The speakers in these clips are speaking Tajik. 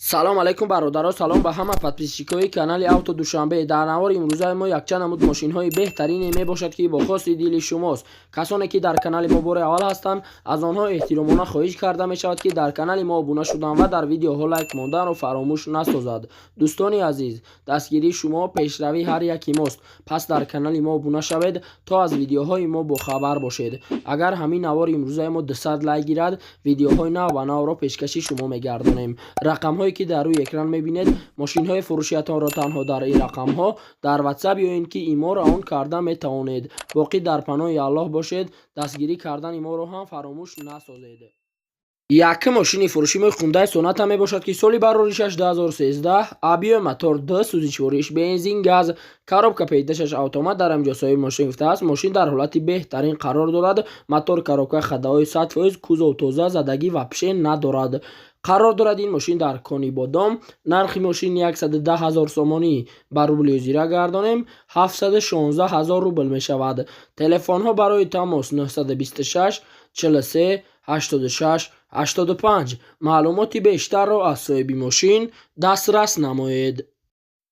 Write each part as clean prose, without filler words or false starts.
Салом алейкум, бародаро, салом ба ҳама подписчикои канали Авто Душанбе. Дар навори имрӯзаи мо якчанд намуд мошинҳои беҳтарине мебошад, ки бо хости дили шумост. Касоне ки дар канали мо бори аввал ҳастанд, аз онҳо эҳтиромона хоҳиш карда мешавад, ки дар канали мо обуна шудан ва дар видеоҳо лайк монданро фаромӯш насозад. Дӯстони азиз, дастгирии шумо пешравии ҳар яки мост, пас дар канали мо обуна шавед, то аз видеоҳои мо бохабар бошед. Агар ҳамин навори имрӯзаи мо 200 лайк гирад, видеоҳои нав ба навро пешкаши шумо мегардонем. Рақамҳое ки дар рӯи экран мебинед, мошинҳои фурӯшиятонро танҳо дар ин рақамҳо дар Ватсап ё ин ки имо равон карда метавонед. Боқӣ дар паноҳи Аллоҳ бошед, дастгирӣ кардани моро ҳам фаромӯш насозед. Якум мошини фурӯши мо Хундай Соната мебошад, ки соли бароришаш 2013, объём мотор 2, сӯзишвориш бензин, газ, коробка передачаш автомат. Дар ҳамҷо соҳиби мошин гуфтааст, мошин дар ҳолати беҳтарин қарор дорад, мотор, коробка, ходовой 100%, кузов тоза, задагӣ вообще надорад. Қарор дорад ин мошин дар Конибодом. Нархи мошин 110 ҳазор сомонӣ, ба рубли ҳозира гардонем, 716 ҳазор рубл мешавад. Телефонҳо барои тамос 926 43 86 85. Маълумоти бештарро аз соҳиби мошин дастрас намоед.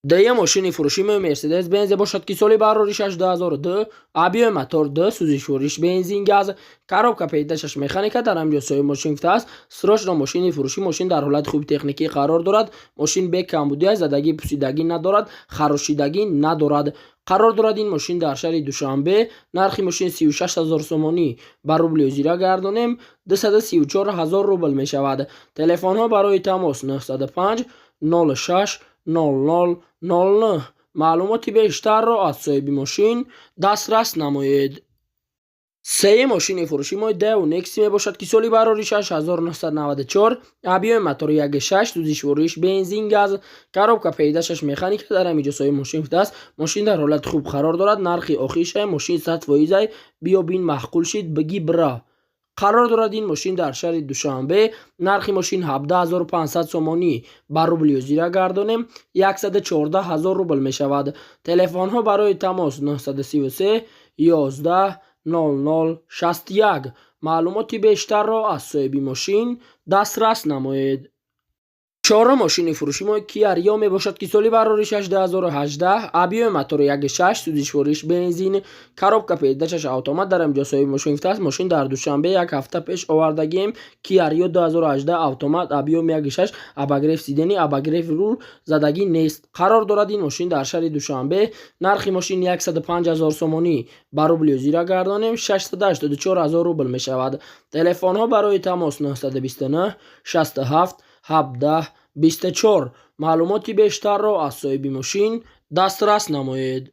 Дуюм мошини фурӯши мо Мерседес Бенз бошад, ки соли бароришаш 2002, объём мотор 2, сӯзишвориш бензин, газ, коробка передачаш механика. Дар ҳамҷо соҳиби мошин гуфтааст, срочно мошини фурӯшӣ, мошин дар ҳолати хуби техникӣ қарор дорад, мошин бекамбудӣ, задагӣ, пусидагӣ надорад, харошидагӣ надорад. Қарор дорад ин мошин дар шаҳри Душанбе. Нархи мошин 36 ҳазор сомонӣ, ба рубли ҳозира гардонем, 234 ҳазор рубл мешавад. Телефонҳо барои тамос 905 06 00 09. Маълумоти бештарро аз соҳиби мошин дастрас намоед. Сеюм мошини фурӯши мо Daewoo Nexia мебошад, ки соли бароришаш 1994, объёми мотори 1.6, сӯзишвориш бензин, газ, коробка передачаш механика. Дар ҳамин ҷо соҳиби мошин гуфтааст, мошин дар ҳолати хуб қарор дорад, нархи охиршай мошин 100 фоизай, биё бин, маъқул шид, бигӣ, бира. Қарор дорад ин мошин дар шаҳри Душанбе. Нархи мошин 17 500 сомонӣ, ба рубли ҳозира гардонем, 114 ҳазор рубл мешавад. Телефонҳо барои тамос 933 11 00 61. Маълумоти бештарро аз соҳиби мошин дастрас намоед. Чорум мошини фурӯши мо Kia Rio мебошад, ки соли бароришаш 2018, объёми мотори 1.6, сӯзишвориш бензин, коробка передачаш автомат. Дар ҳамҷо соҳиби мошин гуфтааст, мошин дар Душанбе як ҳафта пеш овардагием. Kia Rio 2018, автомат, объём 1.6, обогрев сидений, обогрев рул, задагӣ нест. Қарор дорад ин мошин дар шаҳри Душанбе. Нархи мошин 105 ҳазор сомонӣ, ба рубли ҳозира гардонем, 684 ҳазор рубл мешавад. Телефонҳо барои тамос 929 67 17 24. Маълумоти бештарро аз соҳиби мошин дастрас намоед.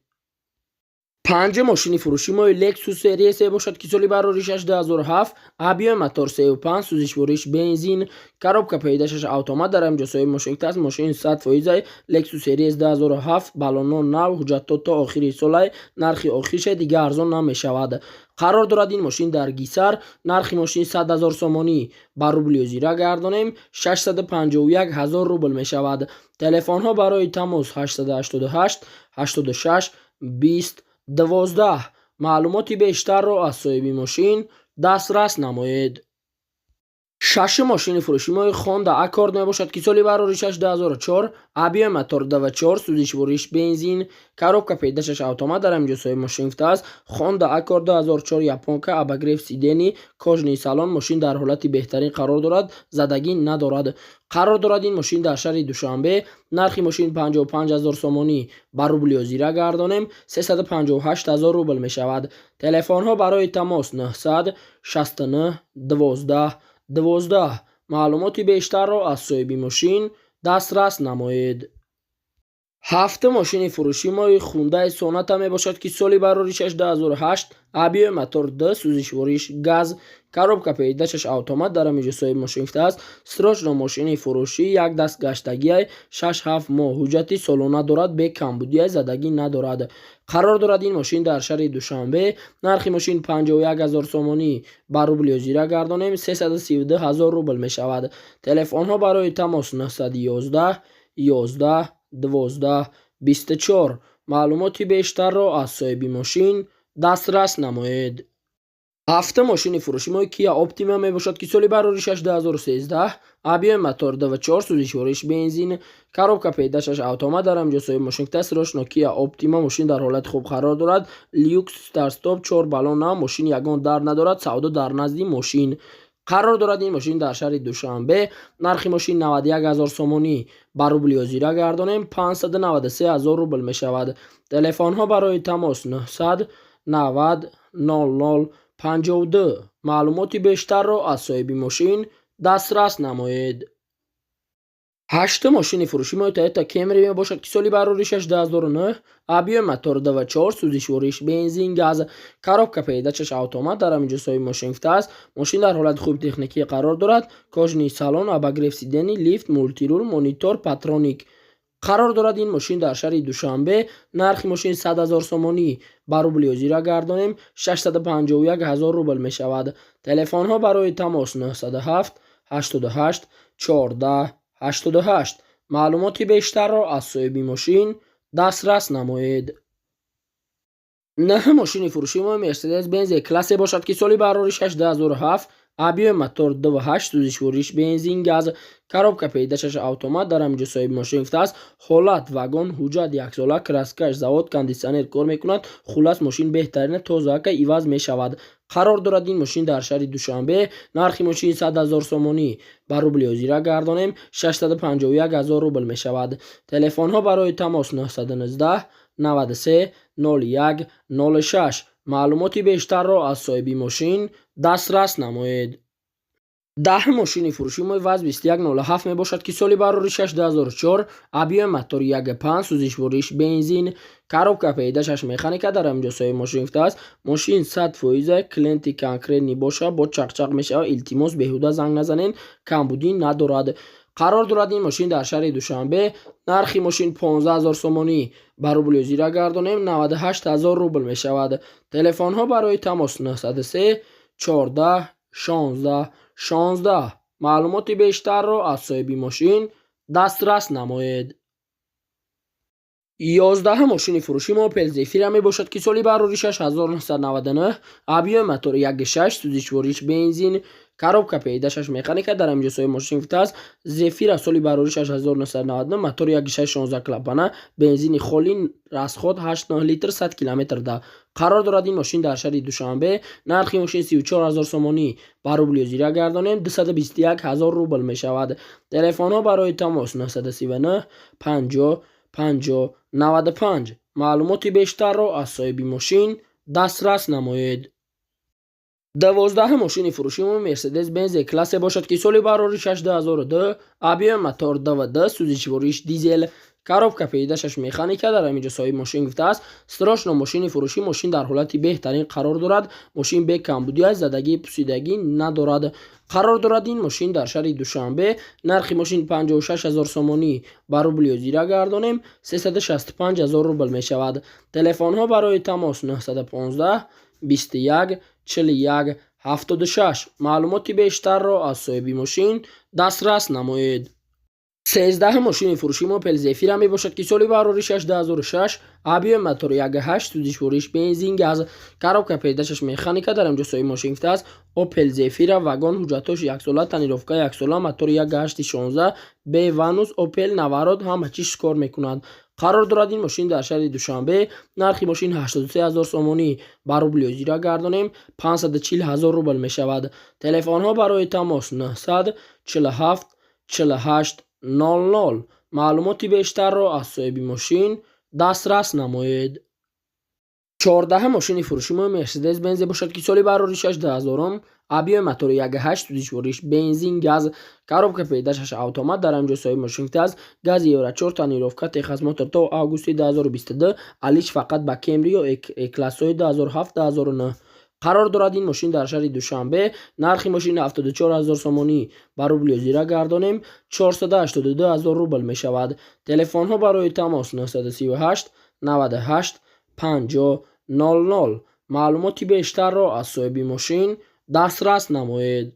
Панҷум мошини фурӯши мо Lexus RS бошад, ки соли бароришаш 2007, объёми мотор 3.5, сӯзишвориш бензин, коробка передачаш автомат. Дар ҳамҷо соҳиби мошин гуфтааст, мошин 100 фоизай, Lexus RS 2007, баллоно нав, ҳуҷҷатҳо то охири солай, нархи охирша дига арзон намешавад. Қарор дорад ин мошин дар Гисар. Нархи мошин 100 ҳазор сомонӣ, ба рубли ҳозира гардонем, 651 ҳазор рубл мешавад. Телефонҳо барои тамос 888 86 20 12. Маълумоти бештарро аз соҳиби мошин дастрас намоед. Шашум мошини фурӯши мо Honda Accord мебошад, ки соли бароришаш 2004, объёми мотор 2.4, сӯзишвориш бензин, коробка передачаш автомат. Дар ҳамин ҷо соҳиби мошин гуфтааст, Honda Accord 2004, японка, обогрев сидений, кожаный салон, мошин дар ҳолати беҳтарин қарор дорад, задагӣ надорад. Қарор дорад ин мошин дар шаҳри Душанбе. Нархи мошин 55 ҳазор сомонӣ, ба рубли ҳозира гардонем, 358 ҳазор рубл мешавад. Телефонҳо барои тамос 900 69 12 12. Маълумоти бештарро аз соҳиби мошин дастрас намоед. Ҳафтум мошини фурӯши мо Хундай Соната мебошад, ки соли бароришаш 2008, объёми мотор 2, сӯзишвориш газ, коробка передачаш автомат. Дар ҳамин ҷо соҳиби мошин гуфтааст, срочно мошини фурӯшӣ, як даст гаштагиай, 6-7 моҳ, ҳуҷҷати солона дорад, бе камбудиай, задагӣ надорад. Қарор дорад ин мошин дар шаҳри Душанбе. Нархи мошин 51 ҳазор сомонӣ, ба рубли ҳозира гардонем, 332 ҳазор рубл мешавад. Телефонҳо барои тамос 911 11 12 24. Маълумоти бештарро аз соҳиби мошин дастрас намоед. Ҳафтум мошини фурӯши мо Kia Optima мебошад, ки соли бароришаш 2013, объёми мотор 2,4, сӯзишвориш бензин, коробка передачаш автомат. Дар ҳаминҷо соҳиби мошин срочно Kia Optima. Мошин дар ҳолати хуб қарор дорад, люкс, старт-стоп, чор баллон нав, мошин ягон дард надорад. Савдо дар назди мошин. Қарор дорад ин мошин дар шаҳри Душанбе. Нархи мошин 91 ҳазор сомонӣ, ба рубли ҳозира гардонем, 593 ҳазор рубл мешавад. Телефонҳо барои тамос 900 90 00 52. Маълумоти бештарро аз соҳиби мошин дастрас намоед. Ҳаштум мошини фурӯши мо Toyota Camry мебошад, ки соли бароришаш 2009, объёми мотор 2,4, сӯзишвориш бензин, газ, коробка передачаш автомат. Дар ҳаминҷо соҳиби мошин гуфтааст, мошин дар ҳолати хуби техникӣ қарор дорад. Кожаный салон, обогрев сидений, лифт, мультируль, монитор, парктроник. Қарор дорад ин мошин дар шаҳри Душанбе. Нархи мошин 100 ҳазор сомонӣ, ба рубли ҳозира гардонем, 651 ҳазор рубл мешавад. Телефонҳо барои тамос 907 88 14 88. Маълумоти бештарро аз соҳиби мошин дастрас намоед. Нӯҳум мошини фурӯши мо Мерседес Бенз Классе бошад, ки соли бароришаш 2007, объёми мотор 2,8, сӯзишвориш бензин, газ, коробка передачаш автомат. Дар ҳаминҷо соҳиби мошин гуфтааст, ҳолат вагон, ҳуҷҷат яксола, краскаш завод, кондитсионер кор мекунад. Хуллас, мошин беҳтарина, тозаака иваз мешавад. Қарор дорад ин мошин дар шаҳри Душанбе. Нархи мошин 100 ҳазор сомонӣ, ба рубли ҳозира гардонем, 651 ҳазор рубл мешавад. Телефонҳо барои тамос 919 93 01 06. Маълумоти бештарро аз соҳиби мошин дастрас намоед. Даҳум мошини фурӯши мо ВАЗ 2107 мебошад, ки соли бароришаш 2004, объёми мотори 1,5, сӯзишвориш бензин, коробка передачаш механика. Дар ҳаминҷо соҳиби мошин гуфтааст, мошин 100%, клиенти конкретный боша, бо чақчақ мешавад, илтимос, беҳуда занг назанед, камбудӣ надорад. Қарор дорад ин мошин дар шаҳри Душанбе. Нархи мошин 15 ҳазор сомонӣ, ба рубли ҳозира гардонем, 98 ҳазор рубл мешавад. Телефонҳо барои тамос 903 14 16 16. Маълумоти бештарро аз соҳиби мошин дастрас намоед. 11-ум мошини фурӯши мо Опел Зефира мебошад, ки соли бароришаш 1999, объёми мотори 1,6, сӯзишвориш бензин, коробка передачаш механика. Дар ҳаминҷо соҳиби мошин гуфтааст, Зефира соли бароришаш 1999, мотори 1,6, 16 клапана, бензини холӣ, расход 8-9 литр 100 километр да. Қарор дорад ин мошин дар шаҳри Душанбе. Нархи мошин 34 ҳазор сомонӣ, ба рубли ҳозира гардонем, 221 ҳазор рубл мешавад. Телефонҳо барои тамос 939 50 50 95. Маълумоти бештарро аз соҳиби мошин дастрас намоед. 12-ум мошини фурӯши мо Мерседес Бенз Классе бошад, ки соли бароришаш 2002, объёми мотор 2,2, сӯзишвориш дизел, коробка передачаш механика. Дар ҳаминҷо соҳиби мошин гуфтааст, срочно мошини фурӯшӣ, мошин дар ҳолати беҳтарин қарор дорад, мошин бекамбудӣ аст, задагӣ, пусидагӣ надорад. Қарор дорад ин мошин дар шаҳри Душанбе. Нархи мошин 56 ҳазор сомонӣ, ба рубли ҳозира гардонем, 365 ҳазор рубл мешавад. Телефонҳо барои тамос 915 21 41 76. Маълумоти бештарро аз соҳиби мошин дастрас намоед. 13-ум мошини фурӯши мо Опел Зефира мебошад, ки соли бароришаш 2006, объёми мотори 1,8, сӯзишвориш бензин, газ, коробка передачаш механика. Дар ҳаминҷо соҳиби мошин гуфтааст, Опел Зефира вагон, ҳуҷҷатҳош яксола, тонировка яксола, мотори 1,8 16 бе ванус, Опел наворот, ҳама чиз кор мекунад. Қарор дорад ин мошин дар шаҳри Душанбе. Нархи мошин 83 ҳазор сомонӣ, ба рубли ҳозира гардонем, 540 ҳазор рубл мешавад. Телефонҳо барои тамос 900 47 48 00. Маълумоти бештарро аз соҳиби мошин дастрас намоед. 14-ум мошини фурӯши мо Мерседес Бензе бошад, ки соли бароришаш 2000-ум, объёми мотори 1,8, сӯзишвориш бензин, газ, коробка передачаш автомат. Дар ҳаминҷо соҳиби мошин гуфтааст, гази евро 4, тонировка, техосмотр то августи 2022, алиш фақат ба Кемри ё Е-классҳои 2007, 2009. Қарор дорад ин мошин дар шаҳри Душанбе. Нархи мошин 74 ҳазор сомонӣ, ба рубли ҳозира гардонем, 482 ҳазор рубл мешавад. Телефонҳо барои тамос 938 98 50 00. Маълумоти бештарро аз соҳиби мошин дастрас намоед.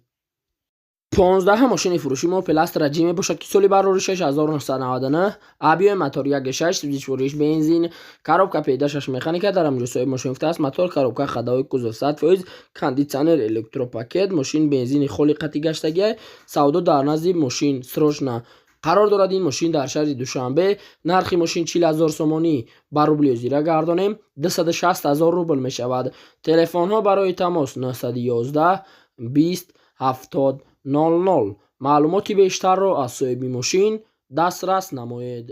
15-ум мошини фурӯши мо Опел Астра Ҷи мебошад, ки соли барори 6999, объёми мотор 1,6, сӯзишвориш бензин, коробка ПД 6 механика. Дар ҳаминҷо соҳиби мошин гуфтааст: мотор, коробка, ходовой, кузов 100%, кондитсионер, электропакет, мошин бензини холи қатӣ гаштагиай. Савдо дар назди мошин срочно. Қарор дорад ин мошин дар шаҳри Душанбе. Нархи мошин 40 000 сомонӣ, ба рубли ҳозира гардонем, 260 000 рубл мешавад. Телефонҳо барои тамос: 911 20 70 00. Маълумоти бештарро аз соҳиби мошин дастрас намоед.